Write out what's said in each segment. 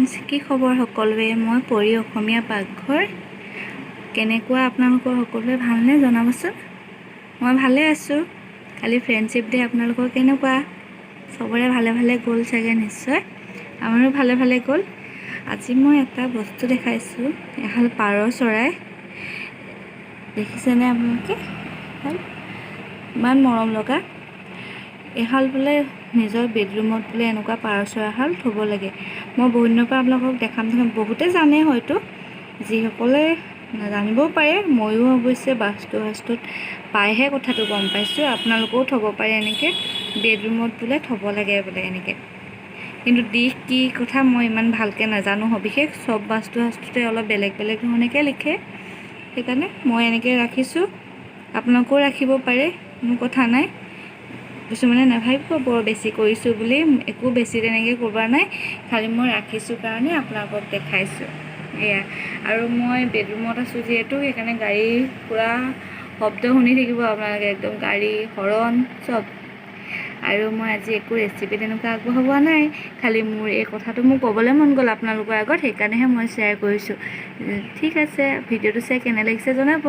Friends, কি খবৰ সকলোৰে? মই পৰি, অসমীয়া পাকঘৰ। কেনেকুৱা আপোনালোকৰ সকলোৰে? ভালনে? জনাবচোন। মই ভালে আছোঁ। কালি ফ্ৰেণ্ডশ্বিপ ডে', আপোনালোকৰ কেনেকুৱা? চবৰে ভালে ভালে গ'ল চাগে নিশ্চয়। আমাৰো ভালে ভালে গ'ল। আজি মই এটা বস্তু দেখাইছোঁ, এহাল পাৰ চৰাই। দেখিছেনে আপোনালোকে? ইমান মৰম লগা এহাল। বোলে নিজৰ বেডৰুমত বোলে এনেকুৱা পাৰ চৰাইহাল থ'ব লাগে। মই বহুত দিনৰ পৰা আপোনালোকক দেখাম দেখাম, বহুতে জানে হয়তো, যিসকলে নাজানিবও পাৰে। ময়ো অৱশ্যে বাস্তু শাস্ত্ৰত পাইহে কথাটো গম পাইছোঁ। আপোনালোকেও থ'ব পাৰে এনেকৈ, বেডৰুমত বোলে থ'ব লাগে বোলে এনেকৈ। কিন্তু দিশ কি কথা মই ইমান ভালকৈ নাজানো সবিশেষ। চব বাস্তু শাস্ত্ৰতে অলপ বেলেগ বেলেগ ধৰণেকৈ লিখে, সেইকাৰণে মই এনেকৈ ৰাখিছোঁ। আপোনালোকেও ৰাখিব পাৰে, কোনো কথা নাই। কিছুমানে নাভাবিব বৰ বেছি কৰিছোঁ বুলি। একো বেছি তেনেকৈ কৰা নাই, খালি মই ৰাখিছোঁ কাৰণে আপোনালোকক দেখাইছোঁ এয়া। আৰু মই বেডৰুমত আছোঁ যিহেতু, সেইকাৰণে গাড়ী পূৰা শব্দ শুনি থাকিব আপোনালোকে, একদম গাড়ী হৰণ চব। আৰু মই আজি একো ৰেচিপি তেনেকুৱা আগবঢ়োৱা নাই, খালি মোৰ এই কথাটো মোৰ ক'বলৈ মন গ'ল আপোনালোকৰ আগত, সেইকাৰণেহে মই শ্বেয়াৰ কৰিছোঁ। ঠিক আছে, ভিডিঅ'টো চাই কেনে লাগিছে জনাব,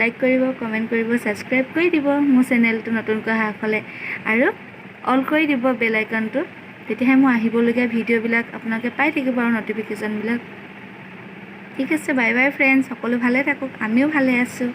লাইক কৰিব, কমেণ্ট কৰিব, ছাবস্ক্ৰাইব কৰি দিব মোৰ চেনেলটো নতুনকৈ অহাসকলে, আৰু অল কৰি দিব বেল আইকনটো। তেতিয়াহে মই আহিবলগীয়া ভিডিঅ'বিলাক আপোনালোকে পাই থাকিব আৰু ন'টিফিকেশ্যনবিলাক। ঠিক আছে, বাই বাই ফ্ৰেণ্ডছ। সকলো ভালে থাকক, আমিও ভালে আছোঁ।